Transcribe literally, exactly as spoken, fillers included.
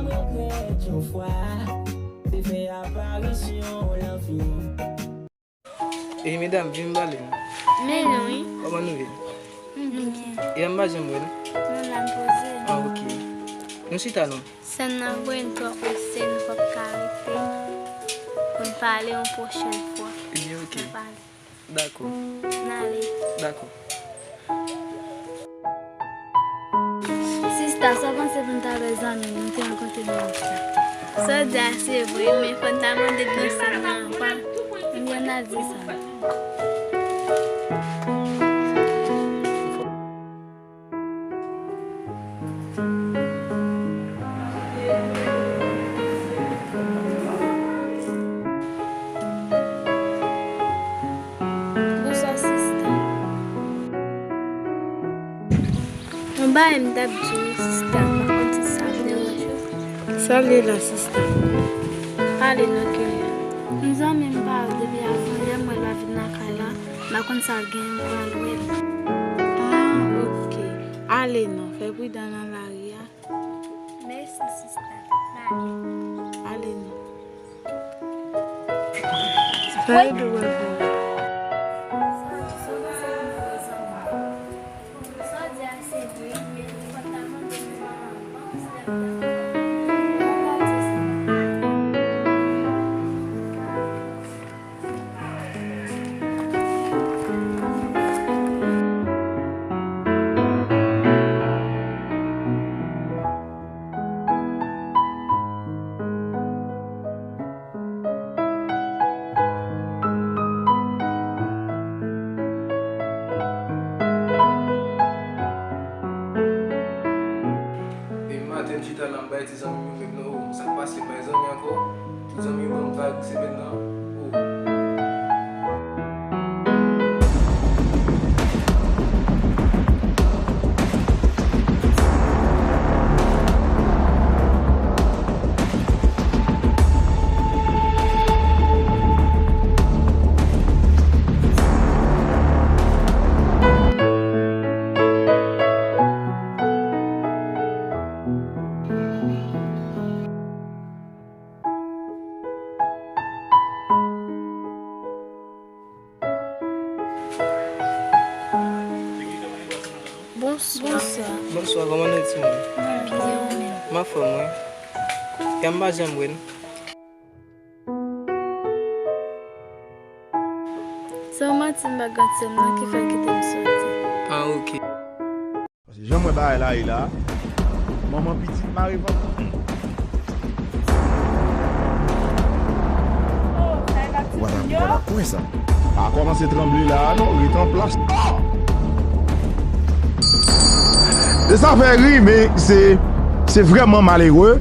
Regrèt yon fwa te fè aparisyon lavi. E medam, vin m pale nou. Men non, wi. Kòman nou ye? M byen. E m pa janm wè nou. Non, la m poze. Ah, ok. Nou chita non. Sèn nan voye n twò ose, nou p ap ka rete. Pou n pale yon pwochèn fwa. Ebyen, ok. N a pale. Dakò. N ale. Dakò. Sista, sa w panse pou n ta wè zanmi nou te rankontre nan wout la? Sa w di a se vre, men fò n ta mande l nan sèn nan ankò. Ebyen, n a di sa. Bonswa, sista. Yon bagay m t ap di w, sista, m pa konn si sa ap deranje w. Sa l ye la, sista? Pale non, Kenya. Yon zanmi m pa depi avan yè, m wè l pa vin lakay la. M pa konn sa l gen, m pral wè l. Ah, ok. Ale non, fè pridan nan lari a. Mèsi, sista. Bye. Ale non. Sa yo dwe wè pou ou. Depi maten m chita la, m bay ti zanmi m yo vag non. Oh, sa k pase, bay zanmi ankò? Tout zanmi yo ban m vag semèn nan. Oh. Bonswa. Bonswa. Bonswa, kòman nou ye timoun? Mwen byen, ou menm? M anfòm, wi. Kè m pa janm wè n. Se yon manti m pa t gen sè m nan ki fè l kite m soti. Ah, ok. Paske jan m wè bagay la ye la, manman pitit mare vant. Wala, wala, kouwè sa. Pa kòmanse tranble la a non, ret an plas. Oh! E sa fè ri, men se, se vrèman malere.